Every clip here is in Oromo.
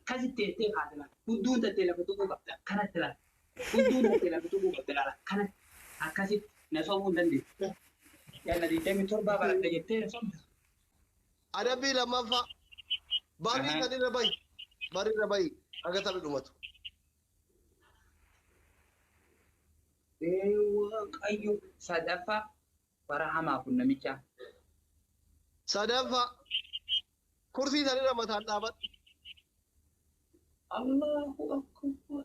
Akkasitti teessee kaate laala. Hudduun tattee lafa tuquu qabda. Akkanatti laala. Hudduun tattee lafa tuquu qabda laala. Akkanatti. Akkasitti na sobuu hin dandeessu. Yalla 27 baradha jettee na sobda. Adabbii lammaffaa. Barrii Aha. san irra bahi. Barri irra bahi. Haga taphni dhumatu. Ee Waaqayyo sadaffaa bara hamaa kun namicha. Sadaffaa. Kursii san irra mataan dhaabadhu. Allahu akbar.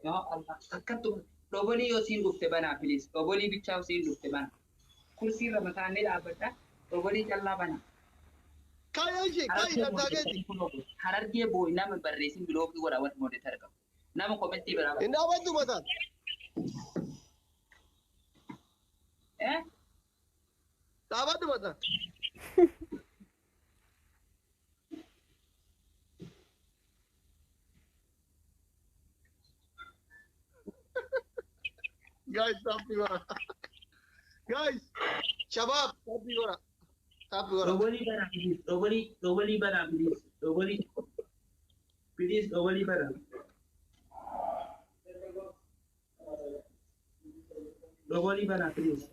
Yaa Allah akkattu dhobolii yoo siin dhufte banaa please. Dhobolii bichaa yoo siin dhufte banaa. Kursii irra mataan ni dhaabbadha. Dhobolii callaa banaa. Ka'i ishee ka'i Harargee dantaa keeti. Harargee booy nama barreessin bilookii godha warri moderator qabu. Nama komentii biraa Hin dhaabattu mataan. Eh? Dhaabadhu mataan. Guys, taappii godha. Guys, shabaab taappii godha. Taappii godha. Dhobolii banaa please. Dhobolii dhobolii banaa please. Dhobolii please dhobolii banaa. Dhobolii banaa please.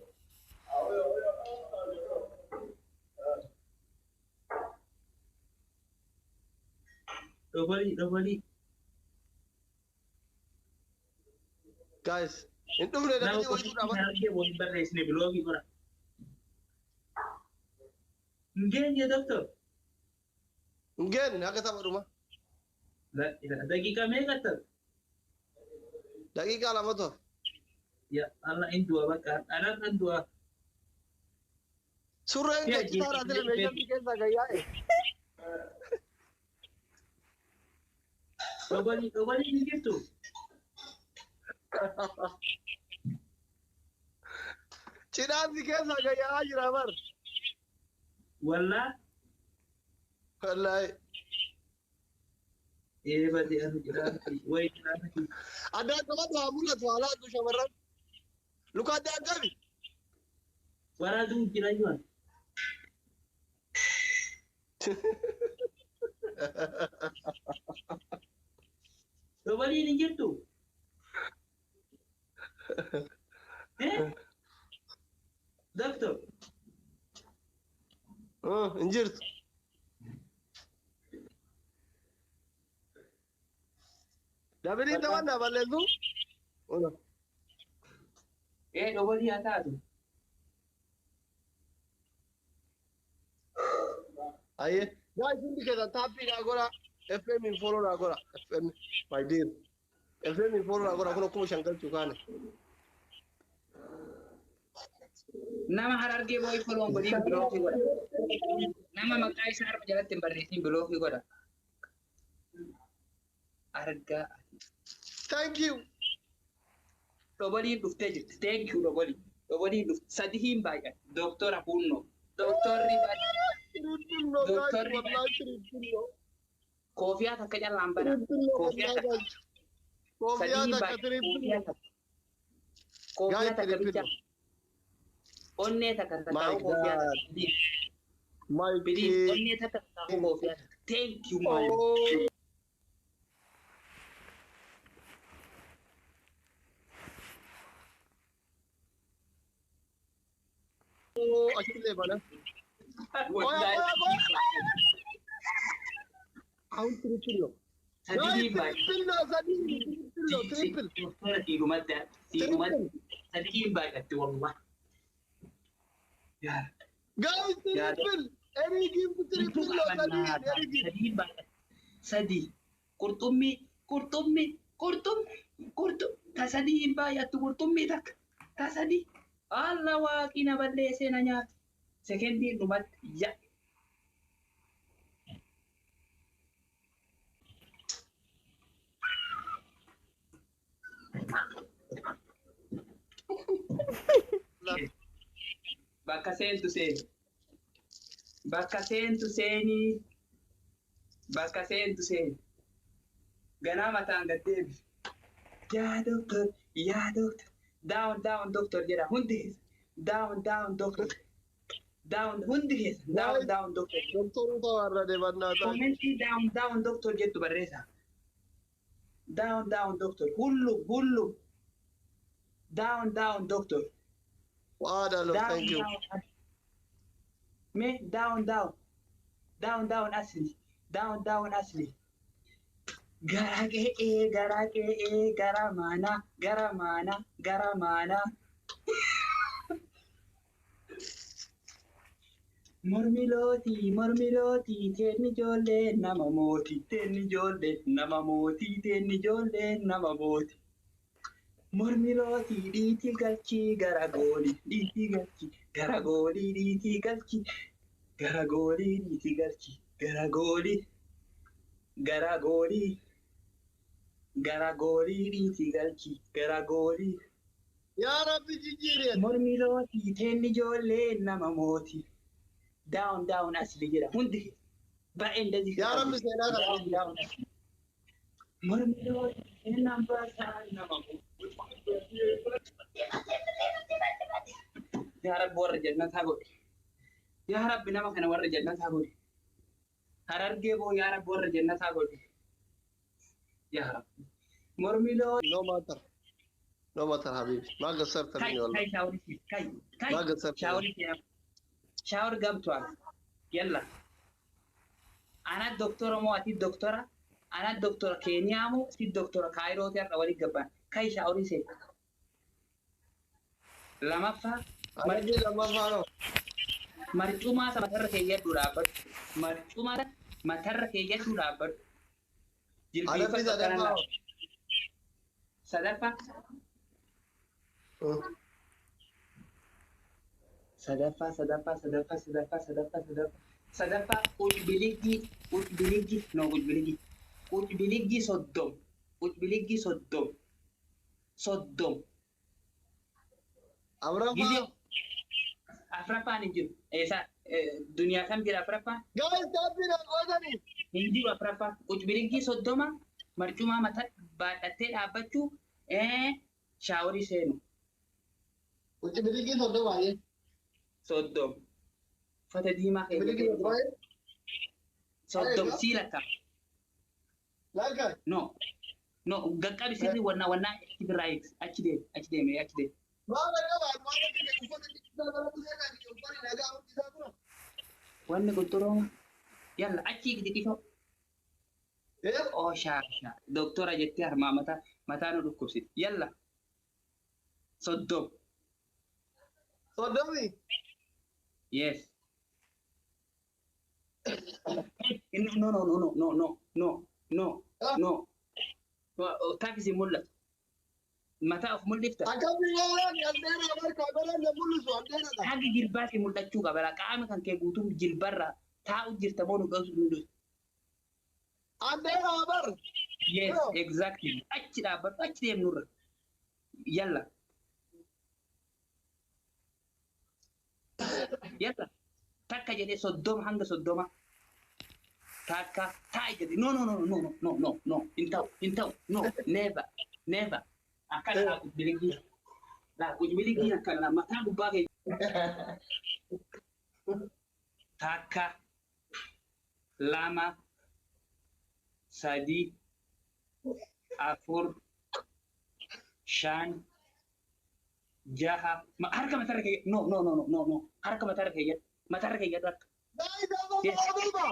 Dhobolii dhobolii. Guys, hin dhufne Nama dafii wayituu komentii dhaabadhu. harargee booy hin barreessine bilookii godha. Hin geenye doktor. Hin geenne haga tapha dhuma. Daqiiqa meeqa ta'e? Daqiiqaa lamatu hafe. Ya Allah hin du'a bakka anaan kan du'a. Surreen Si'a kee citaadhaa sila meeshaan si keessaa gayyaa'e. Dhobolii dhobolii hin jirtu. Cidhaan si keessaa gayyaa'aa jira bar. Wallaa Wallaahi. ee badee anu jiraatu wayi jiraatu. Addaan qabadhu haa mul'atu haa laatu shamarran. Luka addaan qabi. Waraabuu jira jiran. Dhoboliin hin jirtu. Eh? Doktor. Hin jirtu. Dabiliin taphannaa balleessu. Ee dhobolii haa taatu. Ayyee. Guys, hundi keessan taappii naa godha. FM hin follow naa godha. FM my dear. FM hin follow naa godha. Kun akkuma shan galchuu kaane. Nama harargee boo'ii foloon godhiin bilookii godha. Nama maqaa isaa harma jalatti hin barreessin bilookii godha. Argaa. Thank you. Dhoboliin dhuftee jirti. Thank you dhobolii. Dhoboliin dhufte. Sadi hin baay'ate. Doktora Hunnoo. Doktorri baay'ate. Triple guys, Doktorri wallahi triple. Koofiyaa takka callaan bana. Triple Koofiyaa wallahi takka. guys. Koofiyaa Sadii takka baay'ate. triple. Koofiyaa takka. Koofiyaa Guys, takka bicha. triple. Onnee takka My takkaa'u koofiyaa God. takka. My Please king. onnee takka takkaa'u koofiyaa takka. Thank you my. Oh. Achillee bana. Oya, oya, oya. Ahun triple no. Sadii Guys, baay'ate. triple no, sadii. Triple no, triple. Doktora siidhumatti siidhumatti Triple. sadii baay'atte wallah. Yaa Guys, yaa triple. Any gift triple no, sadii. Any gift. sadii baay'atte sadii qurxummii qurxummii qurxummii qurxummii ta sadii hin baay'attu qurxummii takka ta sadii alla waaqii na balleessee na nyaate sekendiin dhumatti ya bakka seentu seeni bakka seentu seenii bakka seentu seeni ganaa mataan gad deebi. Yaa doktor, yaa doktor, down down doktor jedha hundi down down doktor, Down hundi keessa down down doctor. Doktoru tawarrade bannaata. Commentii down down doctor jettu barreessa. Down down doctor. ሁሉም ሁሉም down down doctor. Waadalo, Down thank you. Down. Mee down down. Down down asli. Down down asli. Gara qe'ee gara qe'ee gara mana gara mana gara mana. Mormi lootii mormi lootii teenni ijoollee nama mootii teenni ijoollee nama mootii teenni ijoollee nama mootii. Mormi lootii dhiitii galchii gara goolii dhiitii galchii gara goolii dhiitii galchii gara goolii dhiitii galchii gara goolii gara goolii gara goolii dhiitii galchii gara goolii. Yaa Rabbi jijjiireen. Mormi lootii teenni ijoollee nama mootii. Down down asli jedha hundi baay'ee እንደዚህ. Yaa Rabbi seenaa kana Down down asli. Mormi lootii teenni ambaasaa nama mootii. Yaa Rabbi warra jannataa godhi. Yaa Rabbi nama kana warra jannataa godhi. Harargee boo yaa Rabbi warra jannataa godhi. Yaa Rabbi. Mormi lootii. No matter. No matter حبيبي. ما قصرت kai مني والله. Kai ሻወር kai kai. ما قصرت. ሻወር ሻወር ገብቷል። የላ አና ዶክተር ሞ አቲ ዶክተራ አና ዶክተር ኬንያ ሞ si ዶክተር ካይሮoti har'a walii gabbaan kai shaaworii seen lamaffaa. Adabbii lammaffaa noo. Marcumaa isa matarra keeyyadhu dhaabbadhu. Marcumaa matarra keeyyadhu dhaabbadhu. Adabbii Jilbiinfadhu akkana sadaffaa laala. Sadaffaa. Hoo. Sadaffaa sadaffaa sadaffaa sadaffaa sadaffaa sadaffaa sadaffaa qulbiligii qulbiligii no qulbiligii qulbiligii 30 qulbiligii 30 30. Afuraffaa. Gizee afraffaan hin jiru. Eessa duniyaa kam jira afraffaan? Guys, taappiin gootanii. Hin jiru afraffaan. Qulbiligii 30 marcumaa mataa baadhattee dhaabbachuu shaaworii seenu. Qulbiligii 30 baay'ee. 30. Uffata diimaa Qulbiligii keewwatee 30 baay'ee. 30 sii lakkaa. Lakka. No. No, qaqqabi sirrii wannaa wannaa achi biraa eegsi. Achi deemi, achi deemi, achi deemi. Maal qaba? Maal qaba? Uffata isaa bara busee kan uffata nagaa hundi isaa kun. Wanni qulxuroo yalla achi xixiqqoo. Eh? Oo shaasha. Doktora jettee harmaa mataa mataa nu dhukkubsiti. Yalla. 30. 30. Yes. No, no, no, no, no, no, no, no, no. Taakisi mul'atu. Mataa of mul'ifta. Akkamii yeroo andeera barka baran na mul'isu andeeradha. Hagi jilbaati mul'achuu qaba. Qaama kan kee guutuun jilbarra taa'u jirta moo nu dhoosu nu dhoosu. Andeera bar. Yes, exactly. Achi dhaabbadhu achi deemnurra. Yalla. Yalla. Takka jedhee 30 hanga 30. Takka taa'i jedhi. No, no, no, no, no, no, no, no. Hin ta'u, hin ta'u. No, never, never. Akkana laa qulbiligii. Laa qulbiligii akkana laa mataa gubbaa kee. Takka, lama, sadi, afur, shan, jaha. Harka matarra kee. No, no, no, no, no, no. Harka matarra kee jedhu. Matarra kee jedhu harka. Guys, ababa ababa.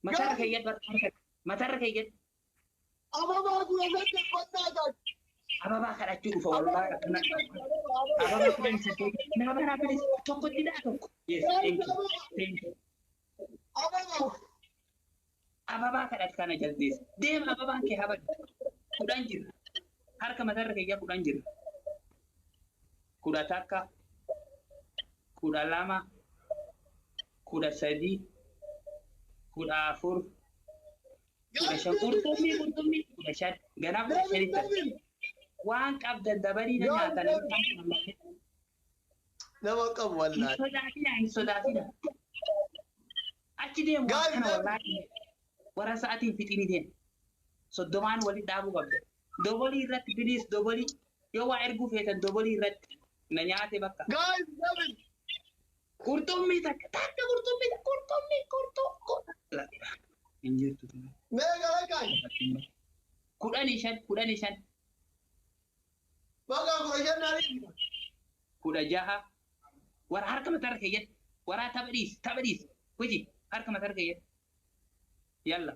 Matarra kee jedhu harka. Matarra kee jedhu. Ababa 18 qonnaa kan. Ababaa kadhachuu dhufa wallaahi akkana. Ababaa 18. Naa banaa bilis tokkotti dhaa tokko. Yes, thank you. Thank you. Ababa. Ababaa kadhatu kana jaldeessa. Deema ababaan kee habadu. 10 jira. Harka matarra keeyyaa 10 jira. 11, 12, 13, 14, 15, qurxummii qurxummii 15 ganaa 15tti waan qabdan dabalii na nyaatan. Nama qabu Hin wallaahi. Sodaatina hin sodaatina. Achi deemu waan kana wallaahi warra sa'aatiin fixini deemu. 30n walitti dhaabuu qabda. Dobolii irratti please dobolii yoo waa erguu feetan dobolii irratti na nyaate bakka. Guys, David. Qurxummii takka takka qurxummii takka qurxummii qurxummii. Hin jirtu. Meeqa lakkaay? 15 15. Bakka 15 naanii. 16. Wara harka matarra keeyyatti. Waraa tapha dhiisi tapha dhiisi. Hojii harka matarra keeyyatti. Yalla.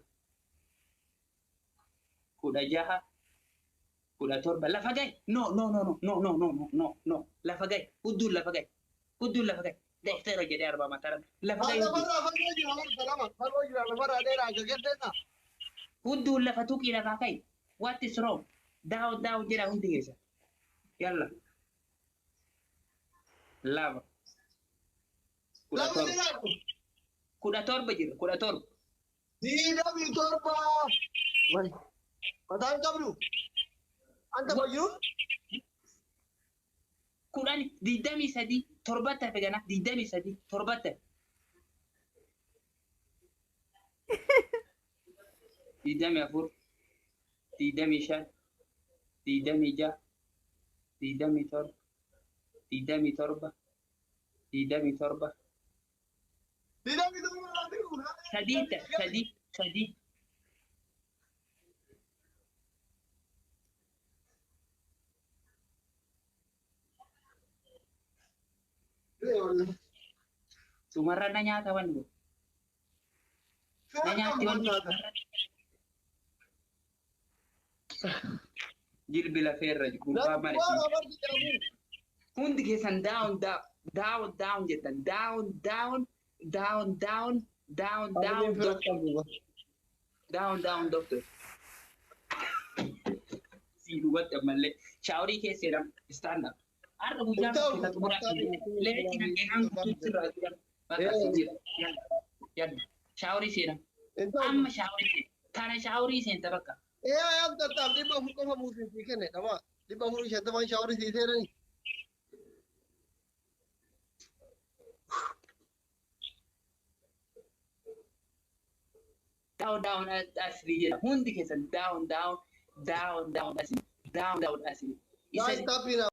16. 17 lafa gahe. No no no no no no no no no lafa gahe. Hudduun lafa gahe. Hudduun lafa gahe. Deefteera jedhee arbaa matarra. Lafa gahe. Lafarraa fagoo jira harka lama. Fagoo jira lafarraa dheeraa akka kenneessa. Hudduun lafa tuqii lafaa ka'i. What is wrong? Down down jedha hundi keessa. Yalla. 2. Lama 17. jiraatu. 17 jira 17. 27. Wayi. Mataan qabdu. Anta fayyuu? 10 23 torbatti hafe gana 23 torbatti hafe. 24 25 26 27 27 27 27. Sadii sadii sadii. Sumarra na nyaata wanni kun. Na nyaatti wanni. Jilbi lafeerra gurbaa male. Hundi keessan down down down down jettan down down down down down down doctor down down doctor. Si dhugatti ammallee shaaworii keessa jedhama stand up. Har'a guyyaa keessa xumuraa leenci kan kee hanga sirraa jira. Bakka si jira. Yalla shaaworii seena. Amma shaaworii seena. Kana shaaworii seenta bakka. Ee ayyaam tattaaf 400 qofa buusii sii kenne dhama 450 shaaworii sii seenani. Down down asii jedha. Hundi keessan down down down down asii down down asii. Guys, tap in.